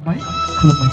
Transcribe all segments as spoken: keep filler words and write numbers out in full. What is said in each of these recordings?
Bai, khulumbai.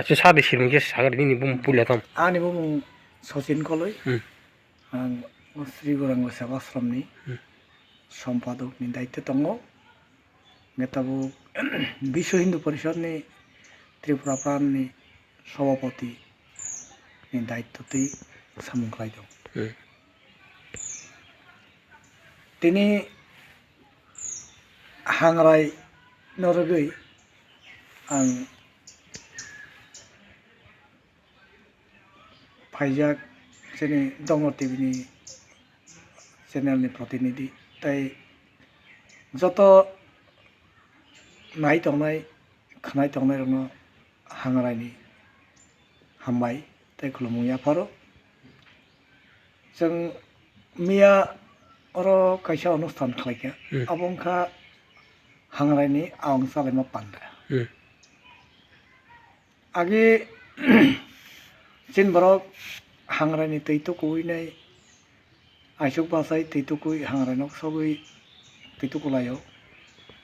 Achu sadi simi khe sagari nini bumung puila tam. Ani bumung Sachin Koloi. Hmm. Ang Sri Gauranga Seva Ashramni Hmm. Sompadokni daityo tongo. Hwnkhe tabuk Biswa Hindu Porishadni Tripura Pranni Sobhapati ni daityo twi samung khlai tongo. Hmm. Tini hangrai no rwgwi ang phaijak chini Dongor T V ni channel ni protinidhi, tei joto nai tongnai, khwnai tongnai rokno hangrai ni hambai tei khulumung yapharo. Chwng miya oro kaisa onusthan khlaikha, Hmm. abo wngkha hangrai ni awang chalaima panda. Hmm. Agi chini borok hangrai ni twi tukuwi nai, aisuk bachai twi tukui hangrai nok sogwi twi tukulaio.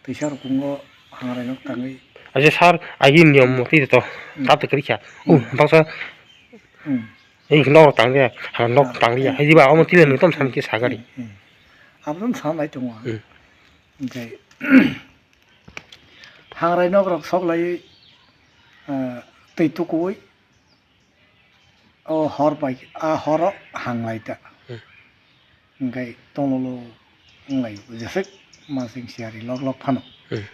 Twisa rukungo hangrai nok tangwi. Acha sir, agi niyom motwi to Hmm. tat kwrwi kha. Hmm. Oh, baksa Hmm. ei nok tang de, ha nok Ah, tang de. hmm. Hai diba omo tile Hmm. nung tom san ki sagari. Hmm. Aboni san lai tongo. Hmm. Hingke hangrai nok rok sok lai, ah, twi tukui. O hor bai, a horo hanglai ta. Hmm. Hingke tongolo wnglai jesek masing siyari lok lok phano. Hmm.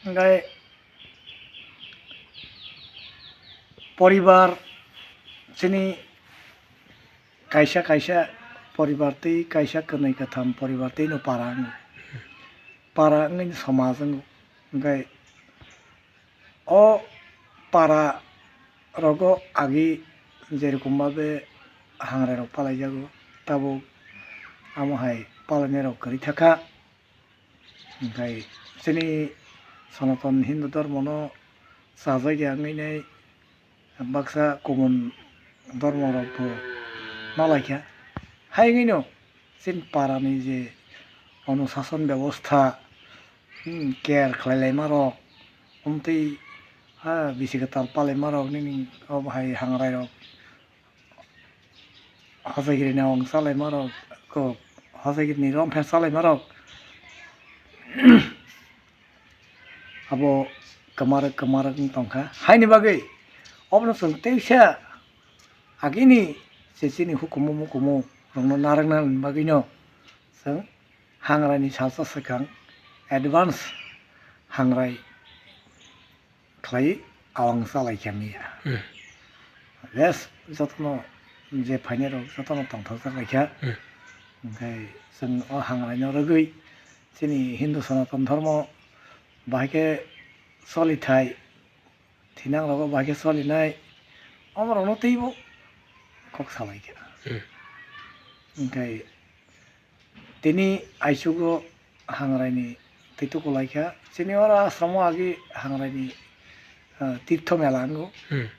Hingke poribar chini kaisa kaisa poribar tei kaisa kwnwi kwtham poribar tei no para wngo. Para wngwi no somaj wngo. Hingke o para rogo agi jerokom babe hangrai rok palai jago, tabuk amo hai palainai rok kwrwi thakha. Hingkhai chini Sanatan Hindu dhormono chajak ya wngwi nai baksa kubun dhormo rok bo ma laikha. Hai wngwi no chini para ni je onusason bebostha, hmm, care khlai laima rok, omtwi ha bisi kwtal palaima rok nini obo hai hangrai rok. Hojagiri ni awang chalaima rok, ko hojagiri ni rompher chalaima rok abo kwmarok kwmarok wng tongkha. Haini bagwi obono chwng teisa agini je chini hukumu mukumu rokno narwkna bagwino chwng hangrai ni salsa swkang advance hangrai khlai awang chalaikha miya. Hmm. Yes, jotono je phainai rok jotono tongthokjak laikha. Hmm. Hingkhai chwng o hangrai no rwgwi chini Hindu Sanatan Dhormo bahai khe solithai, thinang rogo bahai khe solinai, omo rokno teibo kok salaikha. Hmm. Hingkhai tini aichugo hangrai ni twi tuku laikha. Chini oro ashram o agi hangrai ni, ah, tirtho mela wngo. Hmm.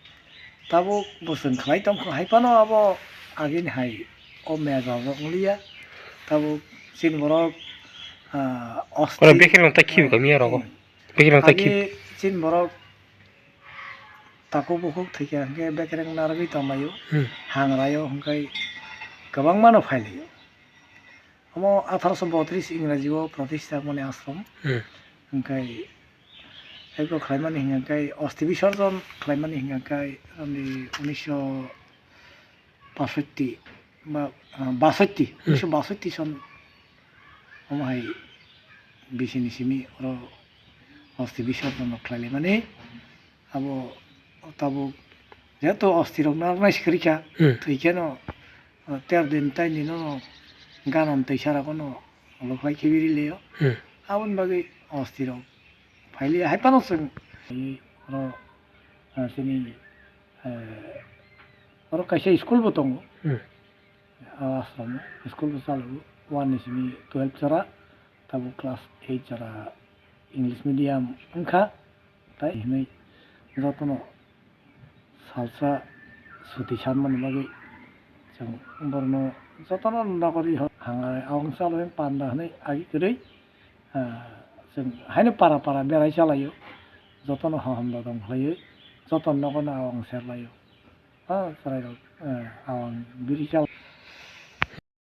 Tabuk bo chwng khlai tongkha, hai phano abo agini hai o mela rok wngliya. Tabuk chini borok, ah, oro osti-, bekereng ta khibi eh, kamiya rogo. Hmm. Bekereng ta khib- Agi chini borok takhuk bukhuk thwikha hwnkhe bekereng narwgwi tonglaio. Hmm. Hangraio hwnkhe kwbangmano phailaio. Omo atharoso botris Ingraji o pratistha mani ashram. Hmm. Hwnkhe eko khlaimani hwnkhe osti bisorjon khlaimani hwnkhe ani unisho basotti ba, ah, basotti, Hmm. unisho basotti son omo hai bisini simi oro osti bisorjon khlailaimani. Abo tabuk jehetu osti rok narwknai se kwrwikha, Hmm. thwikheno, ah, ter din taini no ganom twi sara kono ulo khlai khibi rilio. Hmm. Aboni bagwi osti rok phailiya hai phano chwng Oro, ah, chini, eh, oro kaisa school bo tongo. Hmm. Ah, ashram school bo chalo, one ni simi twelve jora, tabuk class eight jora English medium wngkha. Tai hinwi jotono salsa suti sanmani bagwi chwng borokno jotono nokori hanga awang salwi panda hinwi agi kwrwi, ah, chwng haino para para berai chalaio, jotono hohom dodom khlaiwi jotono nogono awang serlaio. Ah, chwrairok, ah, awang biri chal-,